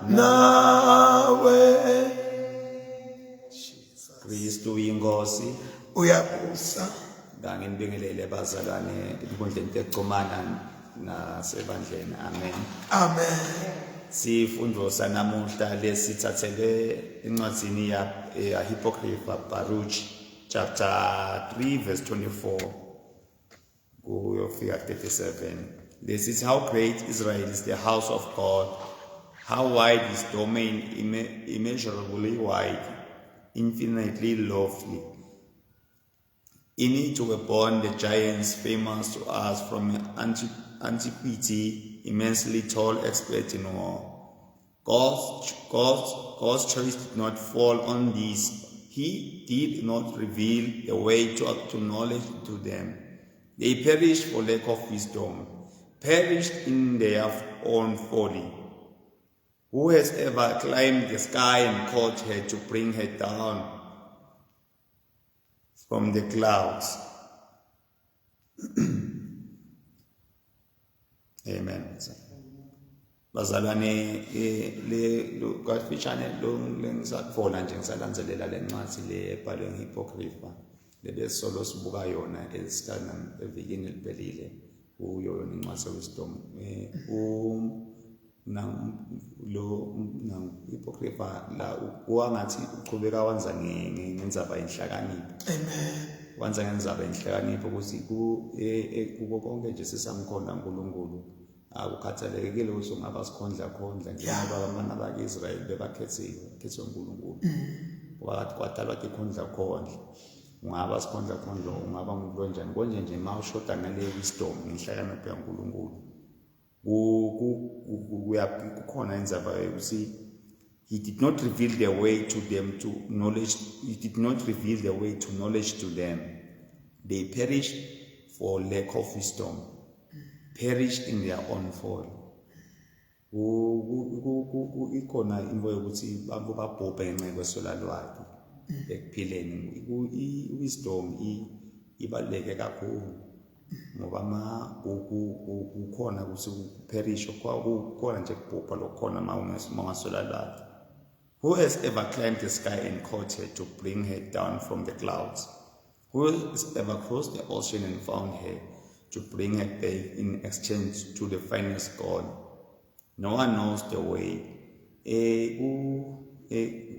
Nawe. Kristu inkosi uyabusa. Nganginibingelele bazalwane enkundleni yokuxhumana nasebandleni. Amen. Amen. Sifundo sanamuhla lesithathelwe encwadini ya, ya Hippocrates Baruch chapter 3 verse 24 kuyofika 37. This is how great Israel is, the house of God, how wide his domain, immeasurably wide, infinitely lofty. In it were born the giants famous to us from antiquity, immensely tall, expert in war. God's choice did not fall on these. He did not reveal the way to knowledge to them. They perished for lack of wisdom, perished in their own folly. Who has ever climbed the sky and caught her to bring her down from the clouds? Amen. Bazalwane, le kafishane lo lengisakufona nje, ngisalandzelela lencwadi le ebhalwe ngeHippocrates lebesolo sibuka yona esikana evikini eliphelile, kuyo yona incwadi wisdom. Na lo na Hippocrates la kuwangathi uchubeka wanza ngendzaba yenhlakanipho. Amen. Wanza ngendzaba yenhlakanipho ukuthi ku kuko konke nje sisamkhona uNkulunkulu, akukhathalekile ukuthi ungaba sikhondla khondla njengoba abantwana baka-Israyeli bebakhethiwe, khethwe uNkulunkulu, ngoba kwadalwa tikhondla khondla. Ungaba sikhondla khondla, ungaba ngumuntu onjani konje nje, uma ushoda ngale wisdom, ngenhlakanipho yaNkulunkulu, kukhona indzaba yokuthi he did not reveal the way to them to knowledge. He did not reveal the way to knowledge to them. They perished for lack of wisdom, perished in their own folly. Ikhona into yokuthi abantu babhubhe ngenxa yokweswela lwakhe ekuphileni. I-wisdom ibaluleke kakhulu ngoba ma kukhona ukuthi kuperish, kukhona nje kubhubha lokukhona ma ungaswela lwakhe. Who has ever climbed the sky and caught her to bring her down from the clouds? Who has ever crossed the ocean and found her to bring her back in exchange to the finest gold? No one knows the way.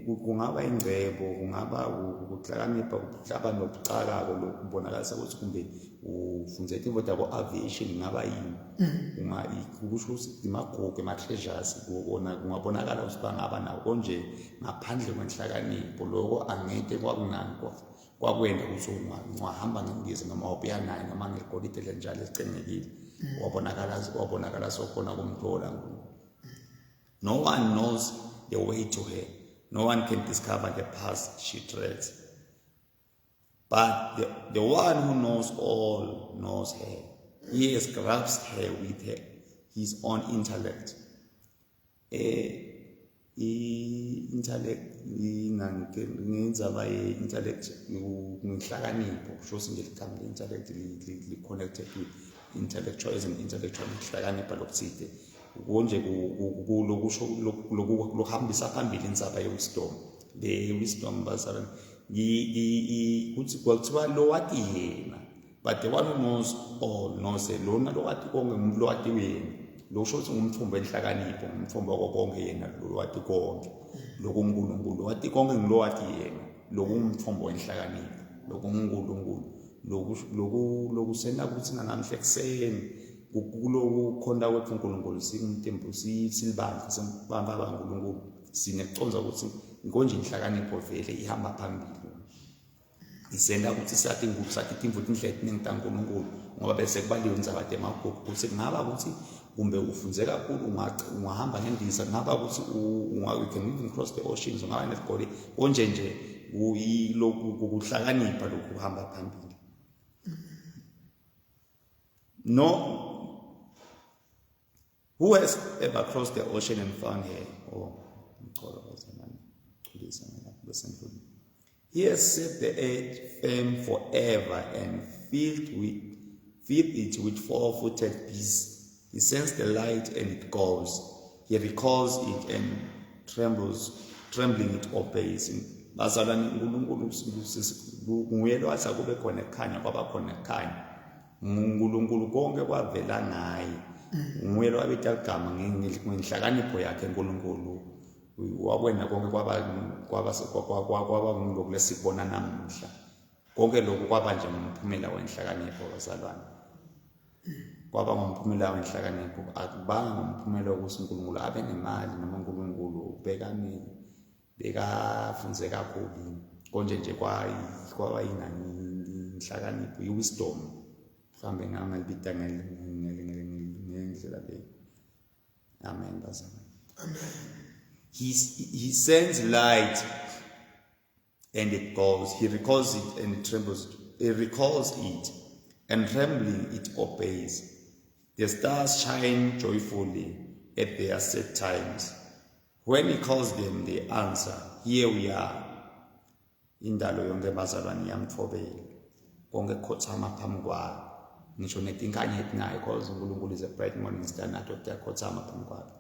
Kungaba ingcebo, kungaba ukuhlakanipha, kuhlaba nobucakako lokubonakalisa ukuthi kumbe ufunze tintfo tabo aviation, ingaba yini, kusho ukuthi imagugu, ema-treasures kona kungabonakala ukuthi bangaba nawo konje, ngaphandle kwenhlakanipho loko angeke kwakunani kwakwenda ukuthi ungahamba ngendiza noma ubuya nayo noma ngegolide lenjalo esicengekile, wabonakala sokhona kumthola. No one knows the way to her. No one can discover the path she treads. But the one who knows all knows her. He has grasped her with his own intellect. I-intellect, ngendzaba ye-intellect, ngenhlakanipho, kusho ukuthi nje ligama le-intellect li-connected with intellectual, as an intellectual, inhlakanipho lokuthide konje lokusho lokuhambisa phambili indzaba ye-wisdom. Le wisdom, bazalwane, kuthi kwathiwa lo wathi yena, but the one who knows all knows lona lo wathi konke, ngumuntu lo wathi yena, lokusho ukuthi ngumthombo wenhlakanipho, ngumthombo wako konke yena lo wathi konke, lokuNkulunkulu wathi konke, ngilo wathi yena, lokungumthombo wenhlakanipho, lokunguNkulunkulu, loku lokusena ukuthi nanamhla ekuseni kuloku khonta kwethu uNkulunkulu singumtembu silibandla sibamba kaNkulunkulu, sinekuconza ukuthi nkonje inhlakanipho vele ihamba phambili, isenda ukuthi sathi ngubu sathi timvu tindlela etiningi taNkulunkulu, ngoba bese kubaliwe indzaba temagugu ukuthi kungaba ukuthi kumbe ufunze kakhulu, ungahamba ngendiza, kungaba ukuthi you can even cross the oceans, ungaba nesigoli konje nje, kuhlakanipha lokhu kuhamba phambili. No, who has ever crossed the ocean and found her? Oh, ngicela bazalwane, xolisa ngalapho bese ngidlula. He has set the earth firm forever and filled it with four-footed beasts. He sends the light and it goes. He recalls it and trembles, trembling it obeys. Bazalwane, uNkulunkulu nguye lo wathi akube khona ukukhanya, kwaba khona ukukhanya. UNkulunkulu konke kwavela ngaye. Nguye lo wabita igama ngenhlakanipho yakhe. uNkulunkulu wakwena konke kwaba ngilokhu lesikubona namuhla. Konke lokhu kwaba nje ngumphumela wenhlakanipho, bazalwane, kwaba ngumphumela wenhlakanipho. Akubanga ngumphumela wokuthi uNkulunkulu abe nemali noma uNkulunkulu bekane bekafunze kakhulu. Konje nje kwaba yinani inhlakanipho, i-wisdom mhlawumbe ngangalibita ngendlela leyo. Amen, bazalwane. Amen. He sends light and it goes. He recalls it and it trembles. He recalls it and trembling it obeys. The stars shine joyfully at their set times. When he calls them, they answer, "Here we are." Indalo yonke, bazalwane, iyamthobela. Konke kukhothama phambi kwayo. Ngisho netinkanyeti naye, because uNkulunkulu is a bright morning star, nato tiyakhothama phambi kwakhe.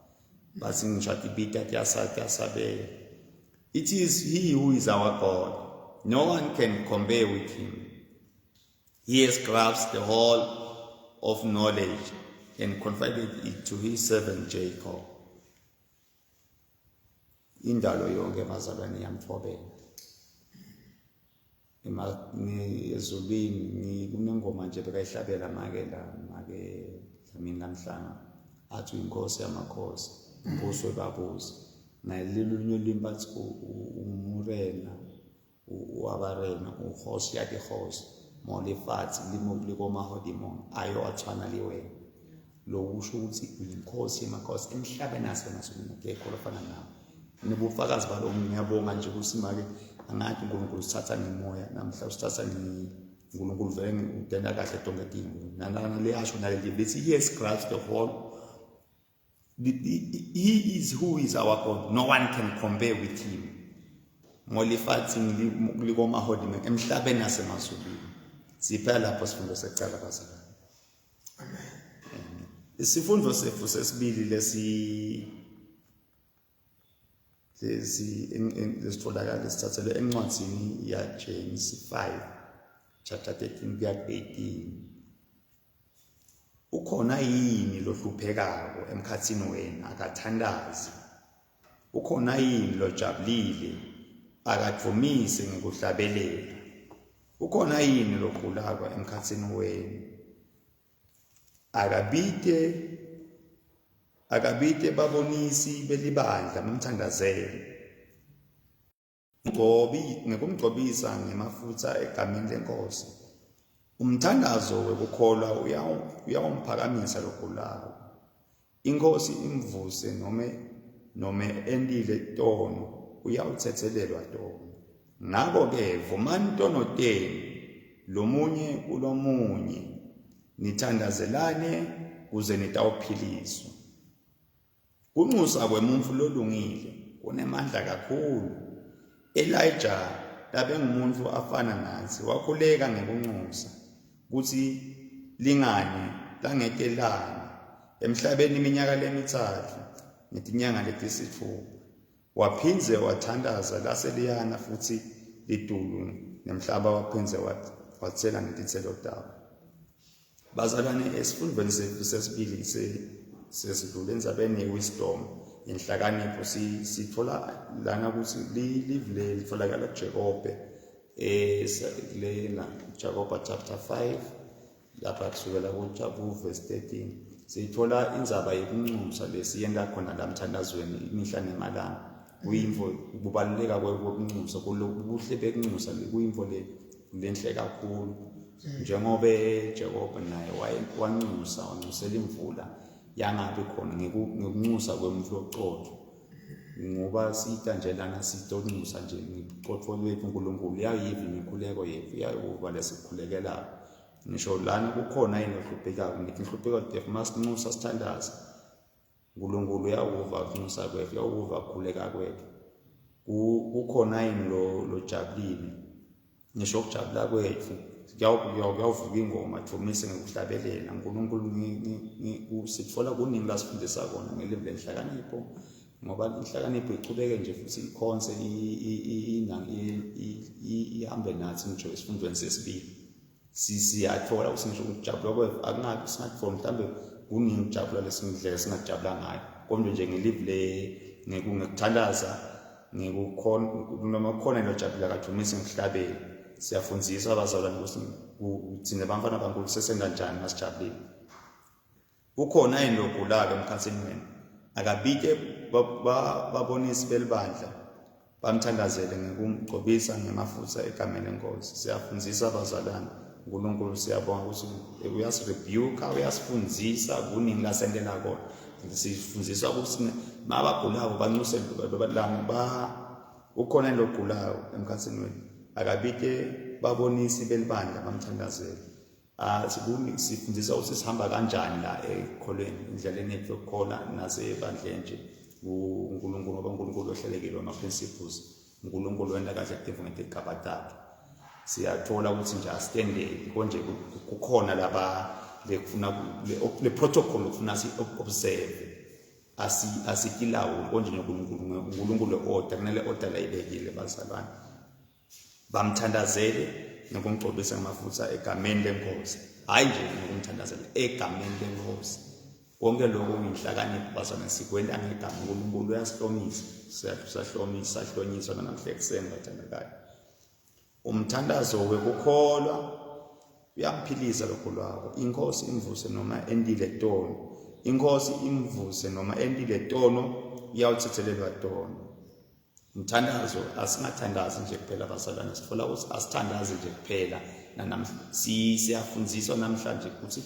Bathi ngisho atibita tiyasabela. It is he who is our God. No one can compare with him. He has grasped the whole of knowledge and confided it to his servant Jacob. Indalo yonke, bazalwane, iyamthobela. Ezulwini kunengoma nje bekayihlabela make la make Dlamini Lamhlanga, athi uyinkosi yamakhosi, umbuso webabusi. Ngalelunye ulimi bathi umurena wabarena, ukhosi ya dikgosi mo lefatshe le mo le ko mahodimong ayo a tshwana le wena. Lokusho ukuthi uyinkosi yemakhosi emhlabeni nasemazulwini, akekho lofana nawe. Nobufakazi baloko, ngiyabonga nje ukuthi make angathi uNkulunkulu usithatha ngemoya namhla, usithatha uNkulunkulu vele utenda kahle tonke tinto. Nalana liyasho naleli lithi he has grasped the whole. He is who is our God. No one can compare with him. Mo lefatsheng le ko mahodimong, emhlabeni nasemazulwini. Siphela lapho sifundo sekucala, bazalwane. Amen. Isifundo sethu sesibili lesi lesitholakala lesithathelwe encwadini ya James 5 chapter 13 kuya ku 18. Ukhona yini lohluphekako emkhathini wena? Akathandazi. Ukhona yini lojabulile? Akadvumise ngekuhlabelela. Ukhona yini logulako emkhathini wenu? Akabite babonisi belibandla bamthandazele ngcobi ngekumgcobisa ngemafutha egameni lenkosi. Umthandazo wekukholwa uyawumphakamisa logulako, inkosi imvuse, nome entile tono, uyawuthethelelwa tono. Ngakho-ke vumani tono tenu lomunye kulomunye, nithandazelane kuze nitawuphiliswa. Kunxusa kwemuntfu lolungile kunemandla kakhulu. Elijah labengumuntu afana natsi wakhuleka ngekunxusa kutsi lingani langetelana emhlabeni iminyaka lemithathu netinyanga letisitfupha. Waphindze wathandaza, laseliyana futhi litulu, nemhlaba waphindze wathela ngetitselo tawo. Bazalwane, esifundweni sethu sesibili sesidlule endzabeni ye-wisdom, inhlakanipho, sithola lana ukuthi live le litholakala kuJakobe, lena Jakobe chapter 5 lapha kusukela ku verse 13, sithola indzaba yekunxusa lesiyenta khona la mthandazweni imihla nemalanga. Kuyintfo kubaluleka kwekunxusa, kuhle bekunxusa, kuyintfo le lenhle kakhulu, njengobe Jacob naye wanxusa, wanxusela imvula yangabi khona ngekunxusa kwemuntfu locotfo. Ngoba sita nje lana sitonxusa nje ngebucotfo lwethu, uNkulunkulu uyayiva imikhuleko yethu, uyayiva lesikhulekelayo. Ngisho lana kukhona yini ohluphekako, ngithi inhlupheko def masinxusa sithandaza, uNkulunkulu uyakuva ukunxusa kwethu, uyakuva ukukhuleka kwethu. Kukhona yini lo lojabulile, ngisho ukujabula kwethu Kuyawuvuka ingoma dumise ngekuhlabelela uNkulunkulu. Sitfola kuningi lasifundisa kona ngelivi lenhlakanipho, ngoba inhlakanipho ichubeke nje futhi ikhonse ihambe nathi ngisho esifundweni sesibili. Siyathola ukuthi ngisho ukujabula kwethu akungabi singakutholi, mhlawumbe kuningi ukujabula lesindlela singajabula ngayo, kodwa nje ngelivi le ngekuthandaza, ngekukhona noma kukhona lojabula kadumise ngikuhlabele. Siyafundziswa abazalwane ukuthi thina bamfana bankulu sesenza njani masijabulile. Ukhona yini logulako emkhathini wenu? Akabike babonisi belibandla, bamthandazele ngekumgcobisa ngemafutha egameni lenkosi. Siyafundzisa abazalwane. uNkulunkulu siyabonga ukuthi uyasirebuka, uyasifundzisa kuningi lasentela kona. Sifundziswa ukuthi mabagulako bancuse ba ukhona yini logulayo emkhathini wenu? Akabike babonisi belibandla, bamthandazele. Sifundisa ukuthi sihamba kanjani la ekholweni, endleleni yethu yokukholwa nasebandleni nje uNkulunkulu, ngoba uNkulunkulu ohlelekile wama-principles, uNkulunkulu wenta kahle kutiva ngetigaba takhe. Siyathola ukuthi nje asitendeli konje, kukhona laba lekufuna le protocol okufuna si-observe, asitilawuli konje noNkulunkulu. uNkulunkulu order kunale order la ibekile bazalwane. Bamthandazele nokumgcobisa ngamafutha egameni lenkosi, hayi nje nokumthandazela egameni lenkosi. Konke lokho kuyinhlakanipho bazalwane, sikwenta ngegama. uNkulunkulu uyasihlomisa, siyahlomisa, sahlonyiswa namhla ekuseni bathandekayo. Umthandazo wekukholwa uyamphilisa lokholwako, inkosi imvuse noma entile tono. Inkosi imvuse noma entile tono, iyawuthethelelwa tono. Umthandazo, asingathandazi nje kuphela bazalwane. Sithola ukuthi asithandazi nje kuphela nanamhla, siyafundziswa namhlanje ukuthi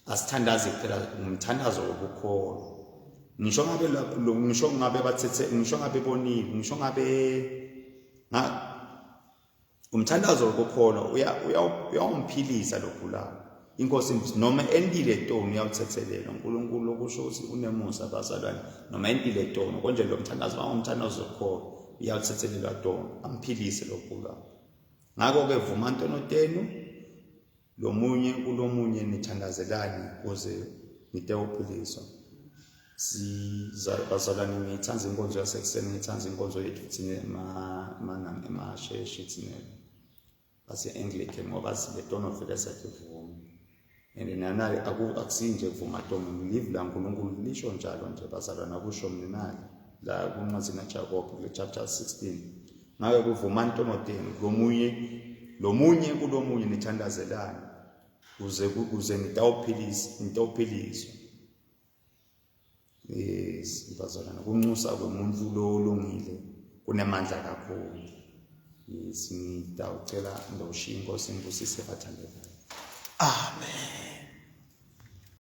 asithandazi kuphela ngumthandazo wokukholwa. Ngisho ngabe ngisho ngabe bathethe, ngisho ngabe bonile, ngisho ngabe umthandazo wokukholwa uyawumphilisa logulayo, inkosi noma entile tono uyawuthethelelwa uNkulunkulu, okusho ukuthi unemusa bazalwane. Noma entile tono konje, lo mthandazo bangumthandazo wokukholwa, uyawuthethelelwa tono, amphilise logulayo. Ngakho-ke vuma ntono tenu lomunye kulomunye, nithandazelane ukuze nitewuphiliswa. Bazalwane, ngiyithanda inkonzo yasekuseni, ngiyithanda inkonzo yethu thina emasheshi, thina base-Anglican, ngoba letono vele siyakivuma and nanali akusinje kuvuma tono, ngilive la uNkulunkulu lisho njalo nje bazalwane, akusho mina nali la kuncwadi kaJakobe kule chapter 16. Ngake kuvuma ntono tenu lomunye lomunye kulomunye, nithandazelane kuze nitawuphilisa, nitawuphiliswa. Yes bazalwane, kunxusa kwemuntu lo olungile kunemandla kakhulu. Yes, ngitawucela ndoshiya. Inkosi ngibusise bathandekayo. Amen.